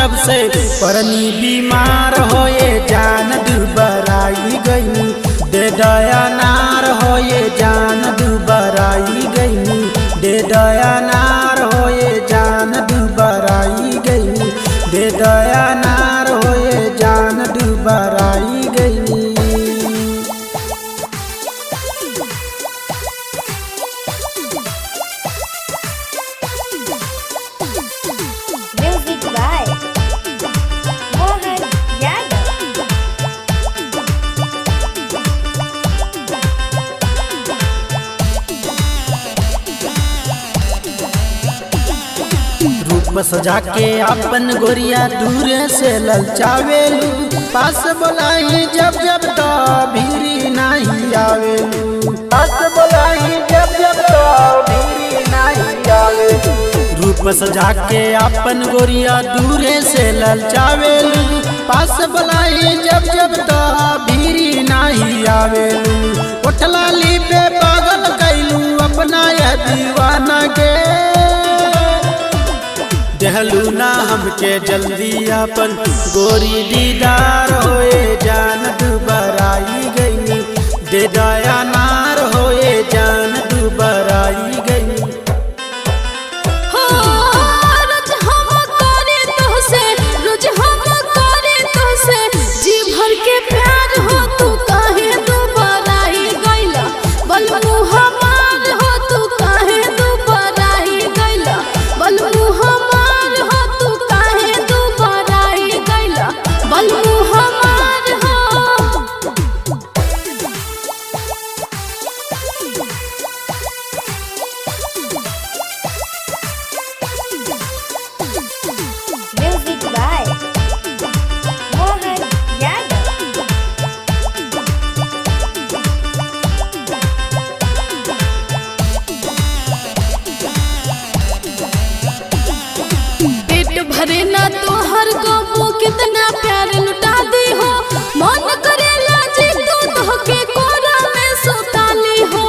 जब से परनी बीमार होए जान दुबराई गई, दे दया नार होए जान दुबराई गई, दे दया नार होए जान दुबराई गई, दे दया नार होए जान दुबराई गई। Music by Mohan Yadav. रूप सजा के अपन गोरिया दूर से ललचावेलू, पास बोलाई जब जब तो भीरी नहीं आवेलू, पास बोलाई जब जब तो भीरी नहीं आवेलू। रूप सजा के अपन गोरिया दूर से ललचावेलू, पास बोलाई जब जब तो भीरी नहीं आवेलू। उठला ली पे पागल कैलू अपना यह दीवाना के, दहलू ना हमके जल्दी अपन गोरी दीदार होए जान दुबराई गई, दे दया नार होए जान दुबराई गई। हो रोज हम करे तोहसे, रोज हम करे तोहसे, जी भर के प्यार हो तू काहे दुबराई गइला, बलमु हमार हो तू काहे दुबराई गइला, बलमु हमार हो तू काहे दुबराई गइला, बलमु हमार हो। Music by Mohan Yadav. पेट भरे ना तोहर गबो कितना प्यार लुटा दी हो, मन करेला जी तू तोहके कोरा में सुताली हो,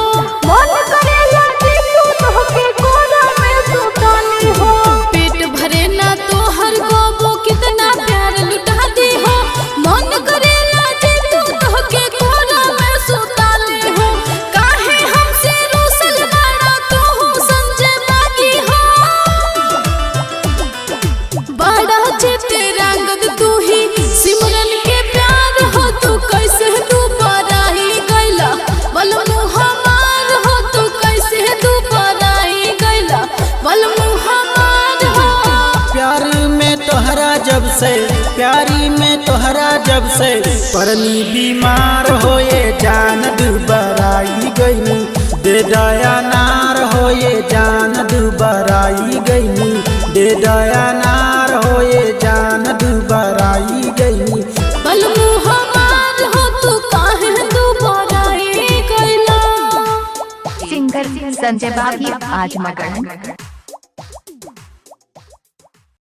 मन करेला जी तू तोहके कोरा में सुताली हो। पेट भरे ना तोहर गबो कितना प्यार लुटा दी हो, मन करेला जी तू तोहके कोरा में सुताली हो। काहे हमसे रूसल बाड़ा तू संजय बागी हो, बड़ा चित रंगद तू ही सिमरन के प्यार हो तू कैसे दुबराई गइला, बलमु हमार हो तू कैसे दुबराई गइला, बलमु हमार हो। प्यार में तोहरा जब से, प्यारी में तोहरा जब से परनी बीमार होए जान दुबराई गई, दे दया नार होए जान दुबराई गई, दे दया नार होए जान दुबराई गई। बलमु हमार हो तू काहे दुबराई गइला। सिंगर संजय बागी आजमगढ़।